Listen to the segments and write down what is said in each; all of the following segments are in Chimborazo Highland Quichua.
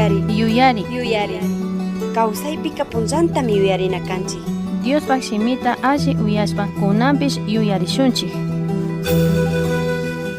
Yuyari. Yuyari. Yuyari. Kawsaypika punllantami yuyarina kanchik. Diospaj shimita alli uyashpa kunanpish yuyarishunchik.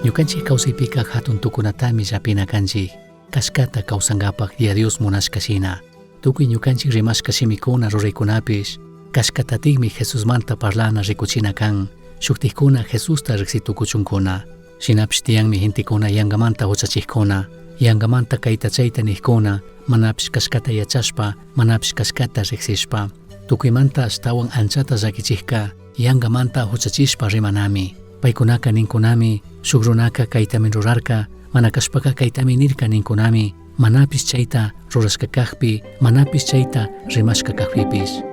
Ñukanchik kawsaypika hatun tukunatami llapina kanchik, kashkata kawsankapak Yaya Dios munashka shina. Tukuy ñukanchik rimashka shimikuna ruraykunapish kashkatatikmi Jesusmanta parlana rikuchina kan, shuktikkuna Jesusta riksitukuchunkuna. Shinapish tiyanmi gentekuna yangamanta huchachikkuna, yangamanta kayta chayta nikkuna, manapish kashkata yachashpa, manapish kashkata riksishpa. Tukuymanta ashtawan anchata llakichikka yangamanta huchachishpa rimanami. Paykunaka ninkunami, shuk runaka kaytami rurarka, mana kashpaka kaytami nirka ninkunami, manapish chayta rurashka kakpi, manapish chayta rimashka kakpipish.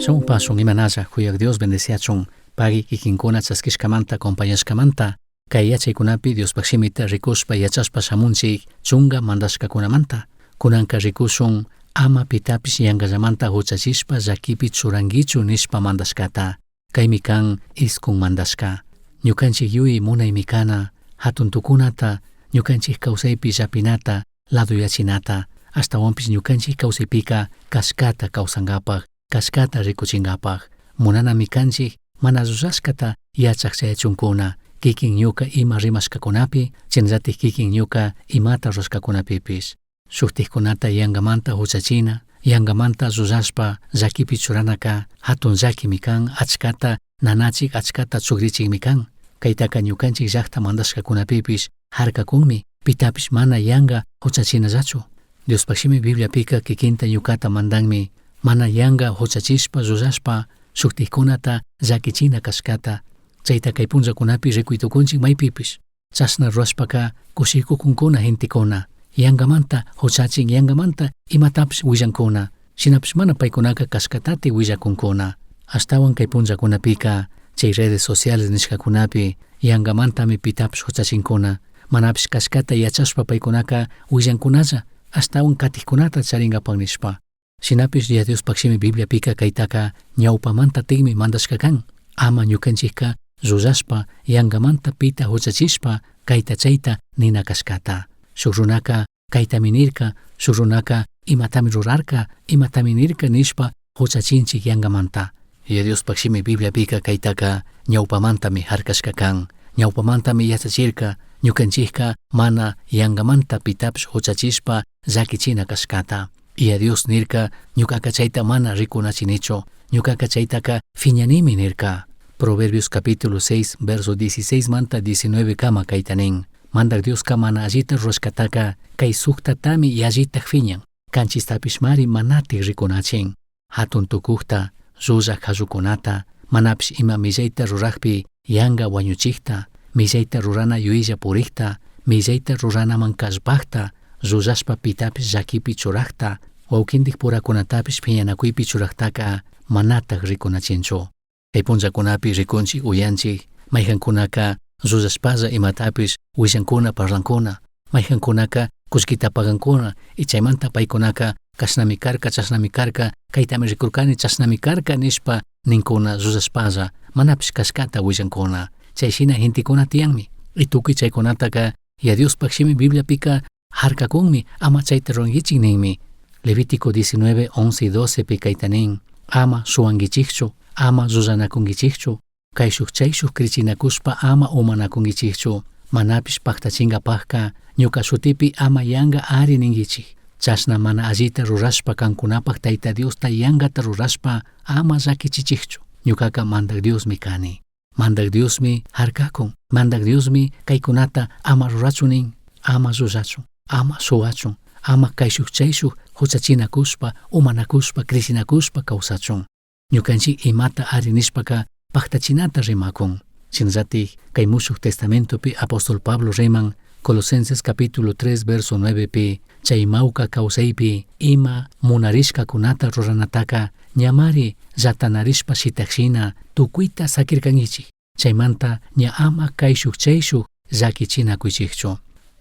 Shamupasun imanalla huyak Dios bendeciachun pagui kikinkuna chaskishkamanta acompañashkamanta kay yachaykunapi Diospaj shimita rikushpa yachashpa shamunchik chunga mandashkakunamanta kunanka rikushun ama pitapish yankallamanta huchachishpa llakipi churankichu nishpa mandashkata kaymi kan iskun mandashka ñukanchik yuyi munaymi kana hatun tukunata ñukanchik kawsaypi llapinata laduyachinata ashtawanpish ñukanchik kawsaypika kashkata kawsankapak kashkata rikuchinkapak munanami kanchik mana rurashkata yachak chayachunkuna kikin ñuka ima rimashkakunapi chaynallatik kikin ñuka imata rurashkakunapipish shuktikkunata yankamanta huchachina Yangamanta llullashpa llaquipi churanaca jatun llaquimi can, achcata nanachik, achcata chugrichikmi can. Caitaca ñucanchik llajta mandashcacunapipish harcacunmi, pitapish mana yanga huchachinallachu. Diospaj shimi Bibliapica kikinta ñucata mandanmi, mana yanga huchachishpa llullashpa shujtajcunata llaquichina cashcata. Chaita kay punllacunapi ricui tucunchik maipipish. Chashna rurashpaca cushicucuncuna gentecuna. Yangamanta huchachin, yangamanta imatapish huillancuna. Shinapish mana paicunaca cashcatati huillacuncuna. Ashtahuan kay punllacunapica chay redes sociales nishcacunapi yangamantami pitapish huchachincuna. Manapish cashcata yachashpa paicunaca huillancunalla, ashtahuan catijcunata charingapak nishpa. Shinapish Yaya Diospaj shimi Bibliapica caitaca ñaupamantatikmi mandashca can. Ama ñucanchijca llullashpa, yangamanta pita huchachishpa caita chaita nina cashcata. Shuj runaca caitami nirca, shuj runaca imatami rurarca, imatami nirca nishpa huchachinchij yangamanta. Yaya Diospaj shimi Bibliapica caitaca ñaupamantami jarcashca can. Ñaupamantami yachachirca, ñucanchijca mana yangamanta pitapish huchachishpa llaquichina cashcata. Yaya Dios nirca, ñucaca chaita mana ricunachinichu, ñucaca chaitaca fiñanimi nirca. Proverbios capítulo 6, verso 16 manta 19 kama caita nin. Mandaj Diosca mana allita rurashcataca cai sujtatami yallitaj fiñan. Canchistapishmari manatik ricunachin. Jatun tucujta, llullaj jallucunata, manapish ima millaita rurajpi yanga huañuchijta, millaita rurana yuyilla purijta, millaita ruranaman callpajta, llullashpa pitapish llaquipi churajta, huauquindij puracunatapish phiñanacuypi churajtaca manataj ricunachinchu. Kay punllacunapi ricunchik uyanchik, mayjankunaka llullashpalla imatapish huillancuna parlancuna, mayjankunaka kullkita pagancuna y chaymanta paykunaka cashnami carca, chashnami carca, kaytami ricurcani, chashnami carca nishpa nincuna llullashpalla, manapish cashcata huillancuna. Chay shina gentekuna tiyanmi. Y tukuy chaykunataka Yaya Diospaj shimi Bibliapika harkakunmi, ama chayta rurankichik ninmi. Levítico 19, 11 y 12 pi kayta nin, ama shuwankichikchu, ama llullanakunkichikchu, kayshuj chayshuj krichinakushpa ama umanakunkichikchu, manapish pajtachinkapajka ñuka shutipi ama yanga ari ninkichik. Chashna mana allita rurashpa kankunapaj Tayta Diosta yangata rurashpa ama llakichichikchu. Ñukaka Mandaj Diosmi kani. Mandaj Diosmi harkakun. Mandaj Diosmi kaykunata ama rurachun nin, ama llullachun, ama shuwachun, ama kayshuj chayshuj huchachinakushpa, umanakushpa, krichinakushpa kawsachun. Ñukanchik imata ari nishpaka pajtachinata rimakun. Shinallatik kay Mushuj Testamentopi apóstol Pablo riman Colosenses capítulo 3 verso 9 pi chay mawka kawsaypi ima munarishkakunata ruranataka ñamari llatanarishpa shitakshina tukuyta sakirkankichik. Chaymanta ña ama kayshuj chayshuj llakichinakuychikchu.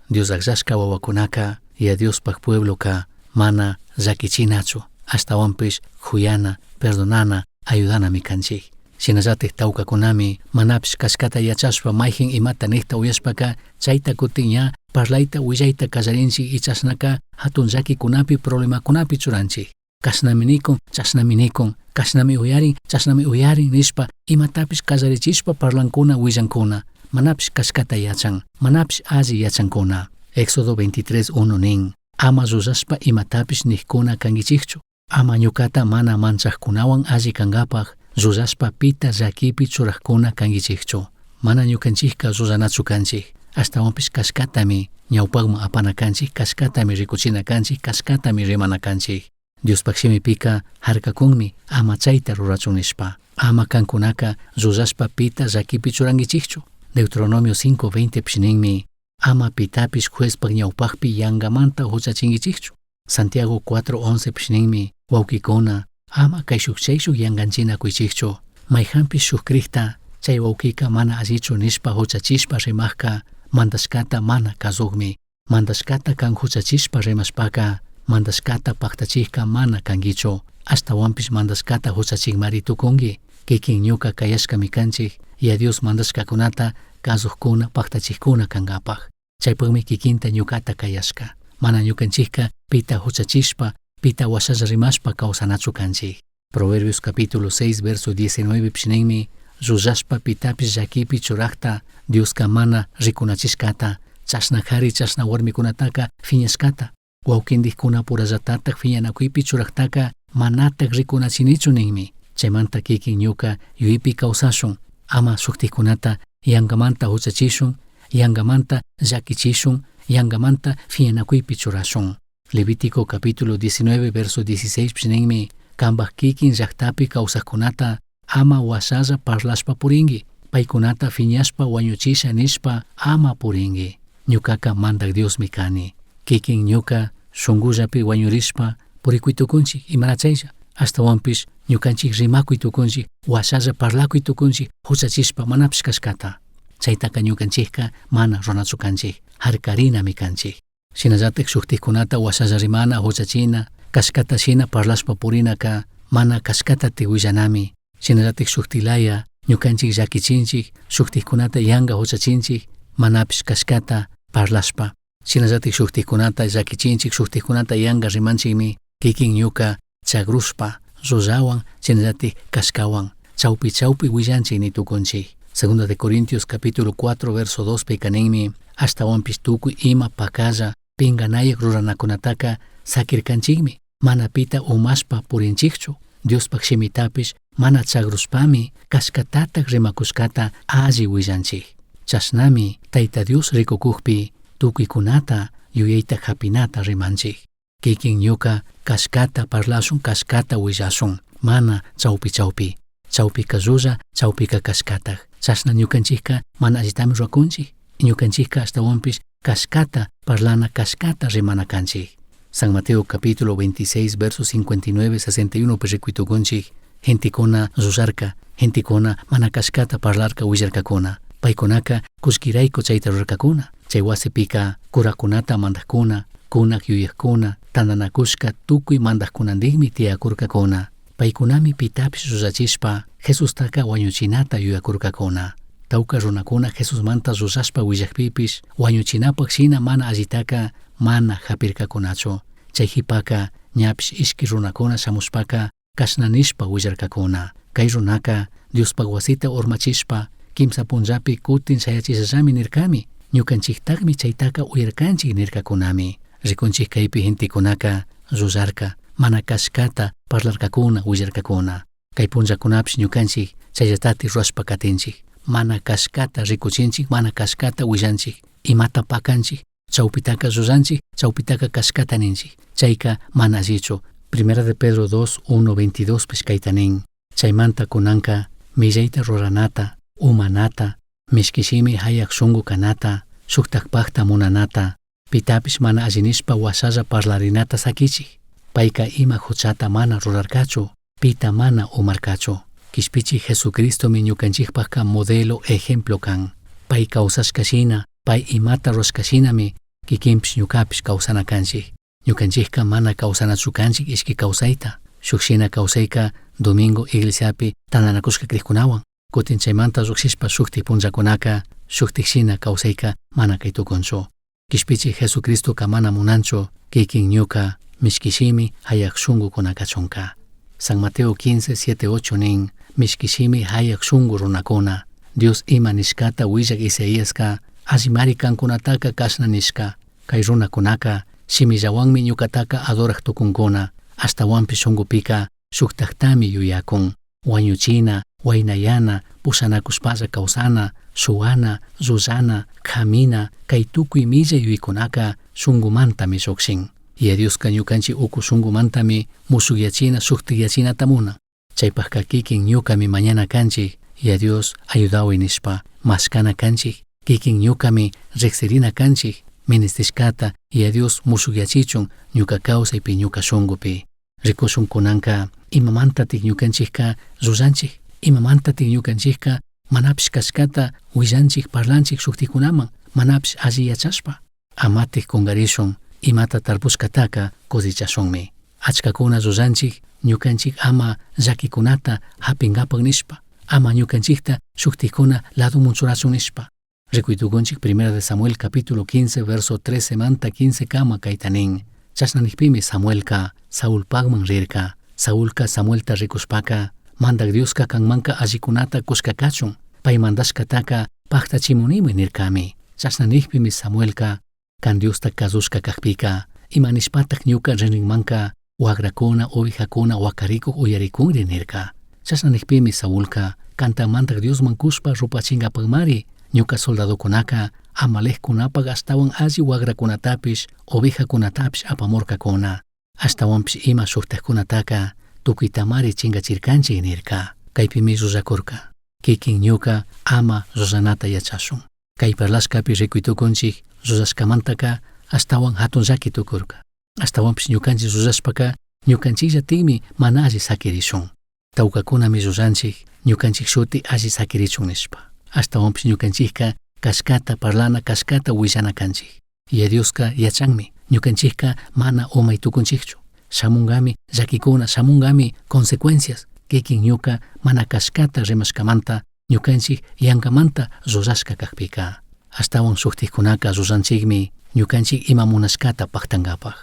Dios akllashka wawakunaka Yaya Diospaj puebloka mana llakichinachu, ashtawanpish juyana, perdonana, ayudanami kanchik. Shinallatik tawkakunami manapish kashkata yachashpa mayjin imata nijta uyashpaka chayta kutin ña parlayta willayta kallarinchik y chashnaka hatun llakikunapi problemakunapi churanchik. Kashnami nikun, chashnami nikun, kashnami uyarin, chashnami uyarin nishpa imatapish kallarichishpa parlankuna willankuna, manapish kashkata yachan, manapish alli yachankuna. Éxodo 23:1 nin, ama llullashpa imatapish nijkuna kankichikchu, ama ñukata mana manchajkunawan alli kankapaj llullashpa pita llakipi churajkuna kankichikchu. Mana ñukanchikka llullanachu kanchik, ashtawanpish kashkatami ñawpakman apana kanchik, kashkatami rikuchina kanchik, kashkatami rimana kanchik. Diospaj shimipika harkakunmi ama chayta rurachun nishpa. Ama kankunaka llullashpa pita llakipi churankichikchu. Deuteronomio 5:20 pish ninmi, ama pitapish juezpaj ñawpakpi yangamanta huchachinkichikchu. Santiago 4:11 pish ninmi, wawkikuna, ama kayshuj chayshuj yanganchinakuychikchu. Mayjanpish shuk krikta chay wawkika mana allichu nishpa huchachishpa rimajka mandashkata mana kazukmi. Mandashkata kan huchachishpa rimashpaka mandashkata paktachikka mana kankichu. Ashtawanpish mandashkata huchachikmari tukunki. Kikin ñuka kayashkami kanchik, Yaya Dios mandashkakunata kazujkuna paktachikkuna kankapaj. Chaypakmi kikinta ñukata kayashka. Mana ñukanchikka pita huchachishpa, pita washalla rimashpa kawsanachu kanchik. Proverbios capítulo 6 verso 19 pish ninmi, llullashpa pitapish llakipi churakta Dioska mana rikunachishkata, chashna kari chashna warmikunataka fiñashkata. Huauquindijcunapurallatataj fiñanacuipi churajtaca manataj ricunachinichu ninmi. Chaymanta kikin ñuka yuyaypi kawsashun, ama shuktikkunata yankamanta huchachishun, yankamanta llakichishun, yankamanta fiñanakuypi churashun. Levítico capítulo 19 verso 16 ninmi, kambaj kikin llaktapi kawsajkunata ama washalla parlashpa purinki, paykunata fiñashpa wañuchisha nishpa ama purinki. Ñukaka Mandak Diosmi kani. Kikin ñuka shunkullapi wañurishpa purikuy tukunchik, imara chaylla, ashtawanpish ñukanchik rimakuy tukunchik, washalla parlakuy tukunchik, huchachishpa manapish kashkata. Chaytaka ñukanchikka mana runachu kanchik, harkarinami kanchik. Shinallatak shuktikkunata washalla rimana, huchachina, kashkata shina parlashpa purinaka mana kashkata willanami. Shinallatak shuktilaya ñukanchik llakichinchik, shuktikkunata yanka huchachinchik, manapish kashkata parlashpa. Shinallatak shuktikkunata llakichinchik, shuktikkunata yanka rimanchikmi, kikin ñuka chagrushpa, llullawan, shinallatak kashkawan, chawpi chawpi willanchik ni tukunchik. Segunda de Corintios capítulo 4 verso 2 pika ninmi, ashtawanpish tukuy ima pakalla pinkanayak ruranakunataka sakirkanchikmi, mana pita umashpa purinchikchu, Diospaj shimitapish mana chagrushpami kashkatatak rimakushkata alli willanchik. Chashnami Tayta Dios rikukukpi tukuykunata yuyayta hapinata rimanchik. Kikin ñuka kashkata parlashun, kashkata willashun, mana chawpi chawpi. Chawpika llulla, chawpika kashkatak. Chashna ñukanchikka mana allitami rurakunchik. Ñukanchikka ashtawanpish kashkata parlana, kashkata rimana kanchik. San Mateo capítulo 26, versos 59, 61 rikuy tukunchik, gentekuna llullarka, gentekuna mana kashkata parlarka willarkakuna. Paykunaka kullkirayku chayta rurarkakuna. Chay wasipika kurakunata mandajkuna, kunak yuyajkuna, tantanakushka tukuy mandajkunantikmi tiyakurkakuna. Paykunami pitapish llullachishpa Jesustaka wañuchinata yuyakurkakuna. Tawka runakuna Jesusmanta llullashpa willakpipish wañuchinapaj shina mana allitaka mana hapirkakunachu. Chay jipaka ñapish ishki runakuna shamushpaka kashna nishpa willarkakuna. Kay runaka Diospaj wasita urmachishpa kimsa punllapi kutin shayachishallami nirkami. Ñukanchiktakmi chaytaka uyarkanchik nirkakunami. Rikunchik kaypi gentekunaka llullarka, mana kashkata parlarkakuna, willarkakuna. Kay punllakunapish ñukanchik chayllatatik rurashpa katinchik. Mana kashkata rikuchinchik, mana kashkata willanchik. Imata pakanchik, chawpitaka llullanchik, chawpitaka kashkata ninchik. Chayka mana allichu. Primera de Pedro 2, 1, 22 pish kayta nin. Chaymanta kunanka millayta ruranata, umanata, mishki shimi hayak shunku kanata, shuktakpakta munanata, pitapish mana alli nishpa washalla parlarinata sakichik. Payka ima huchata mana rurarkachu, pita mana umarkachu. Kishpichik Jesucristomi ñukanchikpakka modelo ejemplo kan. Pay kawsashka shina, pay imata rurashka shinami kikinpish ñukapish kawsana kanchik. Ñukanchikka mana kawsanachu kanchik ishki kawsayta. Shuk shina kawsayka domingo iglesiapi tantanakushka krikkunawan. Kutin chaymanta llukshishpa shuktik punllakunaka shuktik shina kawsayka mana kay tukunchu. Kishpichik Jesucristoka mana munanchu kikin ñuka mishki shimi hayak shunkukuna kachunka. San Mateo 15, 7, 8 nin, mishki shimi hayak shunku runakuna. Dios ima nishkata willak Isaíaska allimari kankunataka kashna nishka. Kay runakunaka shimillawanmi ñukataka adoraj tukunkuna, ashtawanpish shunkupika shuktaktami yuyakun. Wañuchina, waynayana, pushanakushpalla kawsana, shuwana, llullana, kamina, kay tukuy millay yuyaykunaka shunkumantami llukshin. Yaya Dioska ñukanchik uku shunkumantami mushukyachina, shuktikyachinata munan. Chaypajka kikin ñukami mañana kanchik, Yaya Dios ayudaway nishpa mashkana kanchik, kikin ñukami riksirina kanchik, ministishkata Yaya Dios mushukyachichun ñuka kawsaypi ñuka shunkupi. Rikushun kunanka imamantatik ñukanchikka llullanchik, imamantatik ñukanchikka manapish kashkata willanchik, parlanchik shuktikunaman, manapish alli yachashpa. Amatik kungarishun imata tarpushkataka cosechashunmi. Achkakuna llullanchik ñukanchik ama llakikunata hapinkapak nishpa, ama ñukanchikta shuktikuna ladomun churachun nishpa. Rikuy tukunchik Primera de Samuel capítulo 15 verso 13 manta 15 kama kayta nin. Chashna nikpimi Samuelka Saulpakman rirka. Saulka Samuelta rikushpaka Mandak Dioska kanmanka allikunata kushka kachun, pay mandashkataka paktachimunimi nirkami. Chashna nikpimi Samuelka kan Diosta kazushka kakpika Ima nishpataj ñuca rinrinmanca huagracuna, ovejacuna huacaricuj uyaricunri? nirca. Chashna nijpimi Saulca, canta Mandaj Diosman cushpa rupachingapajmari ñuca soldadocunaca Amaleccunapac ashtahuan alli huagracunatapish, ovejacunatapish apamurcacuna. Ashtahuanpish ima shujtajcunataca tucuitamari chingachircanchij nirca. Caipimi llullacurca. Quiquin ñuca ama llullanata yachashun. Cai parlashcapi ricui tucunchij llullashcamantaca ashtahuan jatun llaqui tucurca. Ashtahuanpish ñucanchij llullashpaca ñucanchijllatajmi mana alli saquirishun. Taucacunami llullanchij ñucanchij shuti alli saquirichun nishpa. Ashtahuanpish ñucanchijca cashcata parlana, cashcata huillana canchij. Yaya Diosca yachanmi, ñucanchijca mana umai tucunchijchu. Shamungami llaquicuna, shamungami consecuencias, quiquin ñuca mana cashcata rimashcamanta ñucanchij yangamanta llullashca cajpica. Ashtahuan shujtajcunaca llullanchijmi ñucanchij ima munashcata pajtangapaj.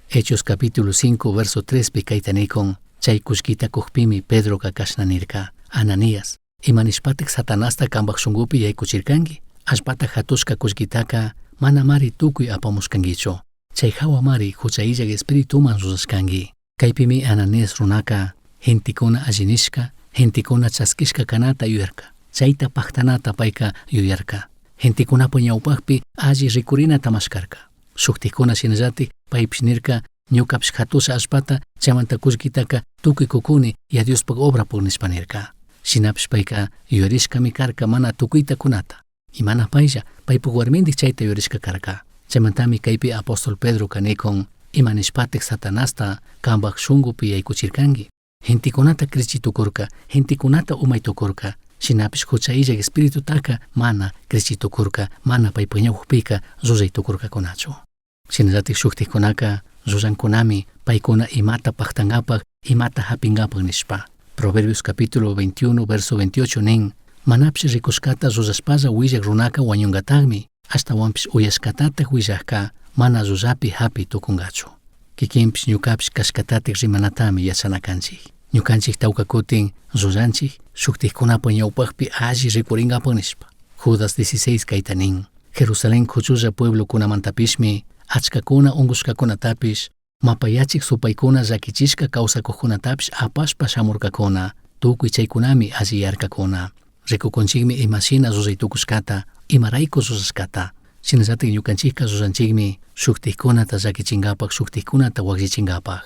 Hechos capítulo 5 verso 3pi caita nicun, Chai cullquita cujpimi Pedroca cashna nirca, Ananías, ima nishpataj Satanasta cambaj shungupi yaicuchircangui? Allpata jatushca cullquitaca manamari tucui apamushcanguichu. Chai jahuamari jucha illaj espirituman rurashcangui. Caipimi Ananías runaca gentecuna alli nishca, gentecuna chasquishca canata yuyarca. Chaita pajtanata paica yuyarca. Gentecunapaj ñaupajpi alli ricurinata mashcarca. Shujtajcuna shinallataj paipish nirca, Ñucapish jatusha allpata, chaymanta cullquitaca tucui cucuni Yaya Diospaj obrapaj nishpa nirca. Shinapish paica yuyarishcami carca mana tucuita cunata. Y mana pailla, paipaj huarmindij chaita yuyarishca carca. Chaimantami caipi apóstol Pedroca nicun, Ima nishpataj Satanasta cambaj shungupi yaicuchircangui? Gentecunata crichi tucurca, gentecunata umai tucurca. Shinapish jucha illaj espiritutaca mana crichi tucurca, mana paipaj ñaupajpica llullai tucurcacunachu. Shinallataj shujtajcunaca llullancunami paicuna imata pajtangapaj, imata japingapaj nishpa. Proverbios capítulo 21 verso 28 nin, Manapish ricushcata llullashpalla huillaj runaca huañungatajmi, ashtahuanpish uyashcatataj huillajca mana llullapi japi tucungachu. Quiquinpish ñucapish cashcatataj rimanatami yachana canchij. Ñucanchij tauca cutin llullanchij, shujtajcunapaj ñaupajpi alli ricuringapaj nishpa. Judas 16 caita nin, Jerusalén cuchulla pueblocunamantapishmi achcacuna ungushcacunatapish, mapayachij supaicuna llaquichishca causacujcunatapish apashpa shamurcacuna, tucui chaicunami alliyarcacuna. Ricucunchijmi ima shina llullai tucushcata, imaraicu llullashcata. Shinallataj ñucanchijca llullanchijmi shujtajcunata llaquichingapaj, shujtajcunata huajllichingapaj.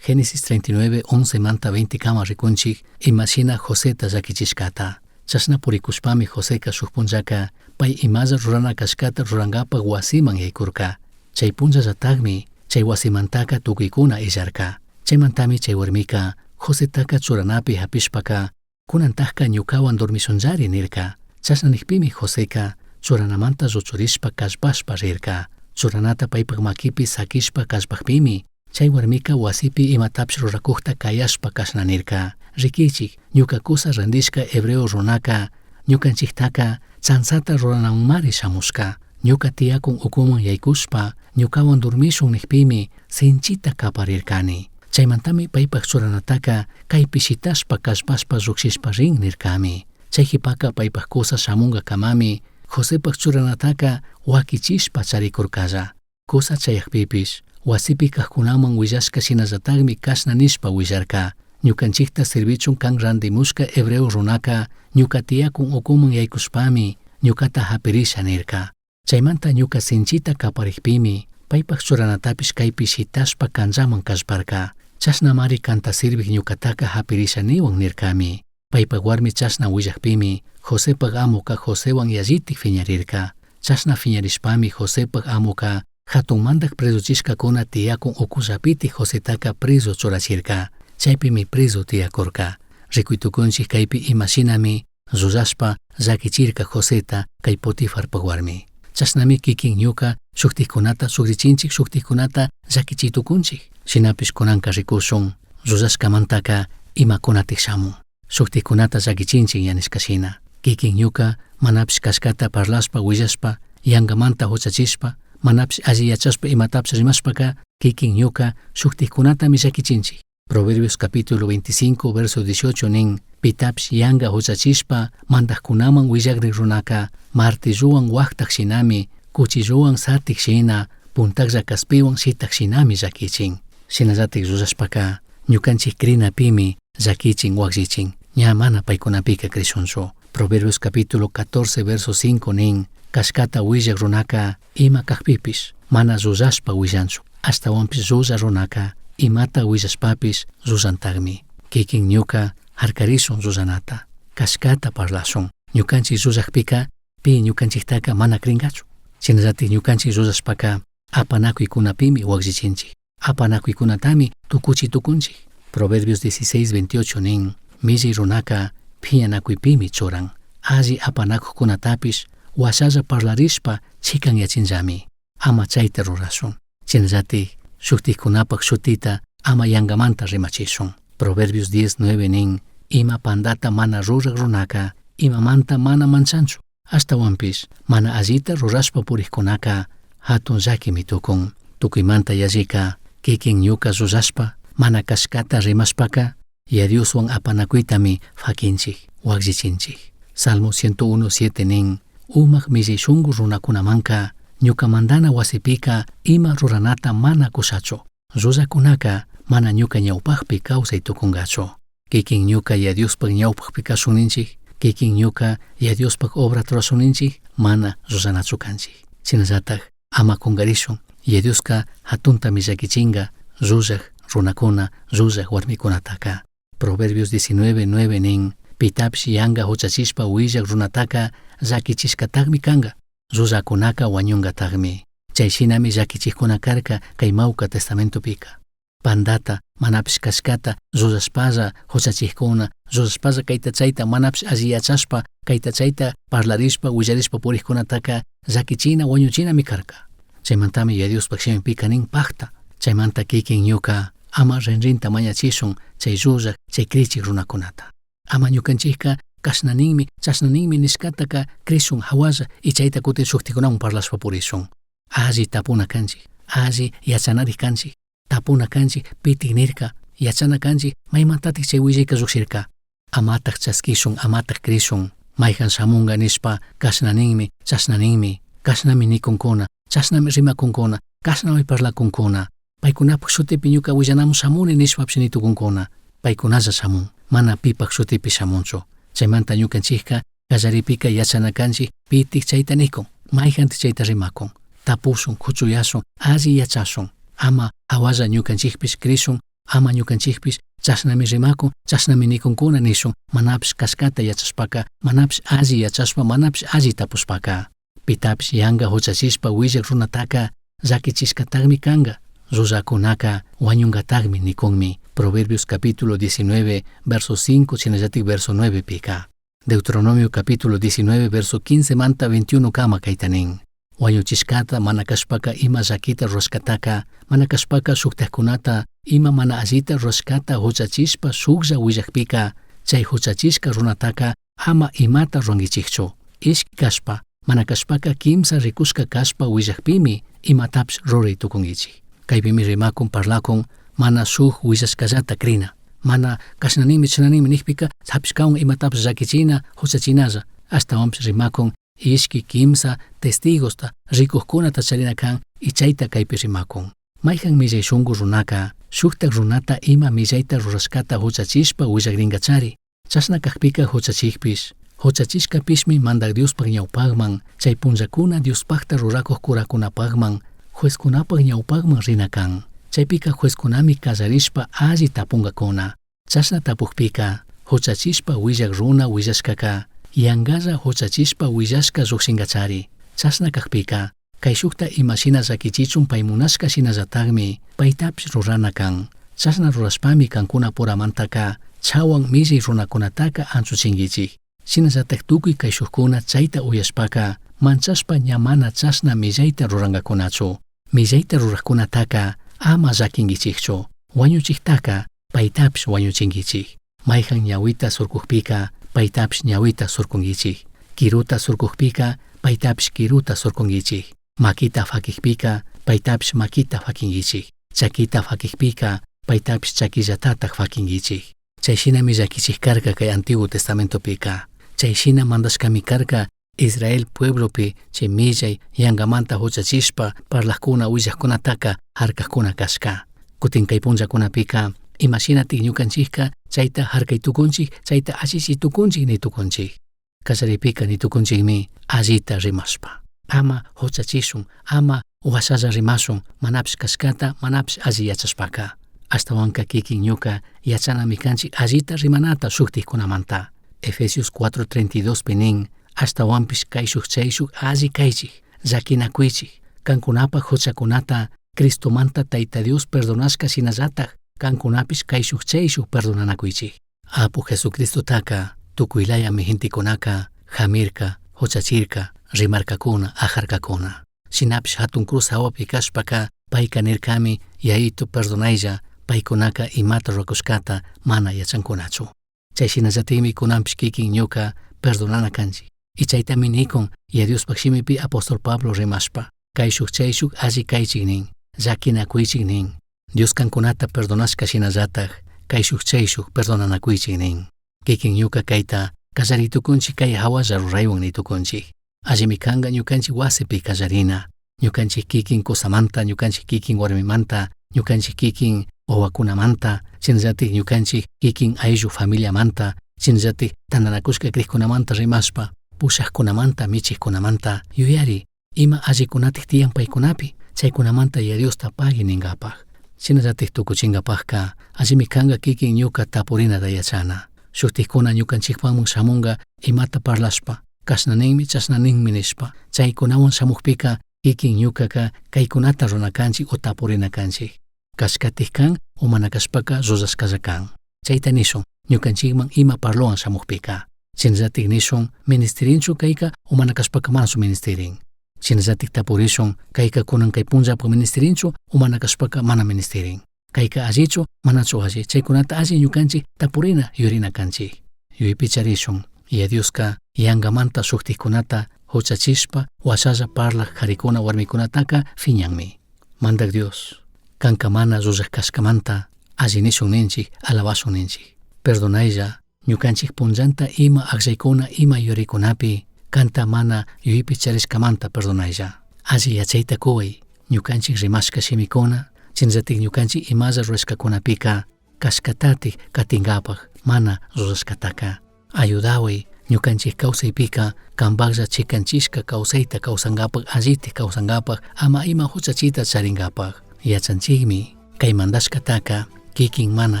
Génesis 39, 11 manta 20 cama ricunchij ima shina Joseta llaquichishcata. Chashna puricushpami Joseca shuj punllaca pai imalla rurana cashcata rurangapaj huasiman yaicurca. Chai punllallatajmi chai huasimantaca tucuicuna illarca. Chaimantami chai huarmica Josetaca churanapi japishpaca, Cunantajca ñucahuan dormishunllari nirca. Chashna nijpimi Joseca churanamanta lluchurishpa callpashpa rirca. Churanata paipaj maquipi saquishpa callpajpimi, chai huarmica huasipi imatapish ruracujta cayashpa cashna nirca, Riquichij, ñuca cusa randishca hebreo runaca ñucanchijtaca chanzata ruranamanmari shamushca. Ñuca tiyacun ucuman yaicushpa, ñucahuan dormishun nijpimi sinchita caparircani. Chaimantami paipaj churanataca caipi shitashpa callpashpa llujshishpa rin nircami. Chai jipaca paipaj cusa shamungacamami Josepaj churanataca huaquichishpa charicurcalla. Cusa chayajpipish, huasipi cajcunaman huillashca shinallatajmi cashna nishpa huillarca, Ñucanchijta sirvichun can randimushca hebreo runaca ñuca tiyacun ucuman yaicushpami ñucata japirisha nirca. Chaimanta ñuca sinchita caparijpimi, paipaj churanatapish caipi shitashpa canllaman callparca. Chashnamari canta sirvij ñucataca japirisha nihuan nircami. Paipaj huarmi chashna huillajpimi, Josepaj amoca Josehuan yallitaj fiñarirca. Chashna fiñarishpami Josepaj amoca jatun mandaj prezuchishcacuna tiyacun ucullapitaj Josetaca prezu churachirca. Chaipimi prezu tiyacurca. Ricui tucunchij caipi ima shinami llullashpa llaquichirca Joseta cai Potifarpaj huarmi. Chashnami quiquin ñuca shujtajcunata sugrichinchij, shujtajcunata llaquichi tucunchij. Shinapish cunanca ricushun, llullashcamantaca imacunataj shamun. Shujtajcunata llaquichinchij ña nishca shina. Quiquin ñuca manapish cashcata parlashpa huillashpa, yangamanta juchachishpa, manapish alli yachashpa imatapish rimashpaca, quiquin ñuca shujtajcunatami llaquichinchij. Proverbios capítulo 25 verso 18 nin, Pitapish yanga juchachishpa mandajcunaman huillagri runaca martillohuan huajtaj shinami, cuchillohuan satij shina, Puntajlla caspihuan shitaj shinami llaquichin. Shinallataj llullashpaca ñucanchij crinapimi llaquichin huagllichin. Ña mana paicunapica crishunchu. Proverbios capítulo 14 verso 5 nin, cashcata huillaj runaca ima cajpipish mana llullashpa huillanchu. Ashtahuanpish llulla runaca imata huillashpapish llullantajmi. Kikin ñuca jarcarishun llullanata, cashcata parlashun. Ñucanchij llullajpica pi ñucanchijtaca mana cringachu. Shinallataj ñucanchij llullashpaca apanacuycunapimi huagllichinchij. Apanacuycunatami tucuchi tucunchij. Proverbios 16, 28 nin, millai runaca phiñanacuypimi churan. Alli apanacujcunatapish huashalla parlarishpa chicanyachinllami. Ama chaita rurashun. Shinallataj shujtajcunapaj shutita ama yangamanta rimachishun. Proverbios 10, 9 nin, ima pandata mana ruraj runaca imamanta mana manchanchu. Ashtahuanpish mana allita rurashpa purijcunaca jatun llaquimi tucun. Tucuimanta yallica kikin ñuca llullashpa mana cashcata rimashpaca Yaya Dioshuan apanacuytami faquinchij, huagllichinchij. Salmo 101, 7 nin, umaj millai shungu runacunamanca ñuca mandana huasipica ima ruranata mana cushachu. Llullacunaca mana ñuca ñaupajpi causai tucungachu. Kikin ñuca Yaya Diospaj ñaupajpi cashun ninchij, kikin ñuca Yaya Diospaj obrata rurashun ninchij, mana llullanachu canchij. Shinallataj ama cungarishun, Yaya Diosca jatuntami llaquichinga llullaj runacuna, llullaj huarmicunataca. Proverbios 19, 9 nin, pitapish yanga juchachishpa huillaj runataca llaquichishcatajmi canga, llullacunaca huañungatajmi. Chai shinami llaquichijcuna carca cai mauca testamentopika. Pandata, manapish cashcata, llullashpalla juchachijcuna, llullashpalla caita chaita manapish alli yachashpa, caita chaita parlarishpa, huillarishpa purijcunataca llaquichina, huañuchinami carca. Chaimantami Yaya Diospaj shimipika nin pajta. Chaimanta kikin ñuca ama rinrinta mañachishun chay llullaj, chay crichij runacunata. Ama ñucanchijca cashna ninmi, chashna ninmi nishcataca crishun jahualla y chayta cutin shujticunawan parlashpa purishun. Alli tapuna canchij, alli yachanarij canchij, tapuna canchij pitik nirca, yachana canchij maymantatik chay willayka llujshirca. Amataj chasquishun, amataj crishun, mayjan shamunga nishpa cashna ninmi, chashna ninmi, cashnami nikunkuna, chashnami rimakunkuna, cashnami parlakunkuna. Paykunapaj shutipi ñuka willanamun shamuni nishpapish nitukunkuna. Paykunalla shamun, mana pipaj shutipi shamunchu. Chaymanta ñukanchijka kallaripika yachana canchij pitik chayta nikun, mayjantik chayta rimakun. Tapushun, kuchuyashun, alli yachashun. Ama hawalla ñukanchijpish crishun, ama ñukanchijpish chashnami rimakun, chashnami nikunkuna nishun, manapish kashkata yachashpaka, manapish alli yachashpa, manapish alli tapushpaka. Pitapish yanga huchachishpa willak runataka llaquichishkatakmi kanka, llullakunaka wañunkatakmi nikunmi. Proverbios capítulo 19, verso 5, shinallatik verso 9 pika. Deuteronomio capítulo 19, verso 15 manta 21 kama kayta nin. Wañuchishkata mana kashpaka ima llaquita rurashkataka, mana kashpaka shuktajkunata ima mana allita rurashkata huchachishpa shuklla willakpika, chay huchachishka runataka ama imata rurankichikchu. Ishki kashpa, mana kashpaka kimsa rikushka kashpa willakpimi imatapish ruray tukunkichik. Kaypimi rimakun parlakun mana shuk willashkallata crina. Mana kashnanimi chashnanimi nikpika hapishkawan imatapish llakichina huchachinalla. Ashtawanpish rimakun ishki kimsa testigosta rikujkunata charina kan y chayta kaypi rimakun. Mayjan millay shunku runaka shuktak runata ima millayta rurashkata huchachishpa willakrinkachari. Chashna kakpika huchachikpish, huchachishkapishmi mandak Diospaj ñawpakman, chay punllakuna Diospakta rurakuq kurakunapakman, juezkunapaj ñawpakman rina kan. Chaypika juezkunami kallarishpa alli tapunkakuna. Chashna tapukpika, huchachishpa willak runa willashkaka, yankalla huchachishpa willashka llukshinkachari. Chashna kakpika, kayshukta imashina llakichichun pay munashka shinallatakmi paytapish rurana kan. Chashna rurashpami kankunapuramantaka chawan millay runakunataka anchuchinkichik. Shinallatak tukuy kayshukuna chayta uyashpaka manchashpa ña mana chashna millayta rurankakunachu. Millayta rurajkunataka ama llakinkichikchu. Wañuchiktaka paytapish wañuchinkichik. Mayjan ñawita surkukpika paytapish ñawita surkunkichik. Kiruta surkukpika paytapish kiruta surkunkichik. Makita fakikpika paytapish makita fakinkichik. Chakita fakikpika paytapish chakillatatak fakinkichik. Chay shinami llakichik karka kay Antiguo Testamentopika. Chay shina mandashkami karka Israel pueblopi chay millay yangamanta huchachishpa parlajkuna willajkunataka harkajkuna kashka. Kutin kay punllakunapika imashinatik ñukanchikka chayta harkay tukunchik, chayta allichi tukunchik ni tukunchik. Kallaripika ni tukunchikmi allita rimashpa. Ama huchachishun, ama washalla rimashun, manapish kashkata, manapish alli yachashpaka. Ashtawanka kikin ñuka yachanami kanchik allita rimanata shuktikkunamanta. Efesios 4:32 pi nin, ashtawanpish kayshuk chayshuk alli kaychik, llakinakuychik, kankunapak huchakunata Cristomanta Tayta Dios perdonashka shinallatak kankunapish kayshuk chayshuk perdonanakuychik. Apu Jesucristotaka tukuylayami gentekunaka jamirka, huchachirka, rimarkakuna, ajarkakuna. Shinapish hatun cruz hawapi kashpaka payka nirkami Yayitu perdonaylla, paykunaka imata rurakushkata mana yachankunachu. Chay shinallatikmi kunanpish kikin ñuka perdonana kanchik. Y chaytami nikun Yaya Diospak shimipi apóstol Pablo rimashpa, kayshuk chayshuk alli kaychik nin, llakinakuychik nin. Dios kankunata perdonashka shinallatak kayshuk chayshuk perdonanakuychik nin. Kikin ñuka kayta kallaritukunchik kay hawalla ruraywan nitukunchik. Allimi kanka ñukanchik wasipi kallarina, ñukanchik kikin kusamanta, ñukanchik kikin warmimanta, ñukanchik kikin wawakunamanta, shinallatik ñukanchik kikin ayllu familiamanta, shinallatik tantanakushka krikkunamanta rimashpa, pushakkunamanta, michikkunamanta yuyari ima allikunatik tiyan paykunapi, chaykunamanta Yaya Diosta pagui ninkapak. Shinallatik tukuchinkapakka allimi kanka kikin ñuka tapurinata yachana. Shuktikkuna ñukanchikpaman shamunka imata parlashpa, kashna ninmi, chashna ninmi nishpa, chaykunawan shamukpika kikin ñukaka kaykunata rurana kanchik o tapurina kanchik. Kashkatik kan o mana kashpaka rurashkalla kan. Chayta nishun ñukanchikman ima parlowan shamukpika. Shinallatik nishun ministirinchu kayka o mana kashpaka manachu ministirin. Shinallatik tapurishun kayka kunan kay punllapak ministirinchu o mana kashpaka mana ministirin. Kayka allichu manachu alli, chaykunata alli ñukanchik tapurina yurina kanchik. Yuypi charishun Yaya Dioska yangamanta shuktikkunata huchachishpa washalla parlak karikuna warmikunataka fiñanmi. Mandak Dios, kanka mana llullak kashkamanta alli nishun ninchik, alabashun ninchik. Perdonaylla ñukanchik punllanta ima akllaykuna ima yurikunapi kanta mana yuypi charishkamanta perdonaylla. Alli yachayta kuway ñukanchik rimashka shimikuna, shinallatik ñukanchik imalla rurashkakunapika kashkatatik katinkapak mana rurashkataka. Ayudaway ñukanchik kawsaypika kanpaklla chikanchishka kawsayta kawsankapak, allitik kawsankapak, ama ima huchachita charinkapak. Yachanchikmi kay mandashkataka kikin mana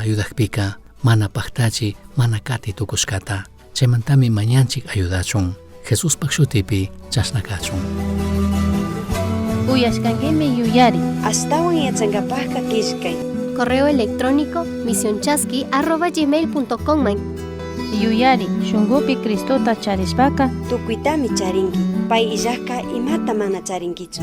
ayudakpika mana paktachi, mana kati tukushkata. Chaymantami mañanchik ayudachun. Jesuspak shutipi chashna kachun. Uyashkankimi yuyari. Ashtawan yachankapakka killkay. Correo electrónico misionchasqui@gmail.com. Yuyari, shunkupi Cristota charishpaka Tukuytami charinki. Pay illajka imata mana charinkichu.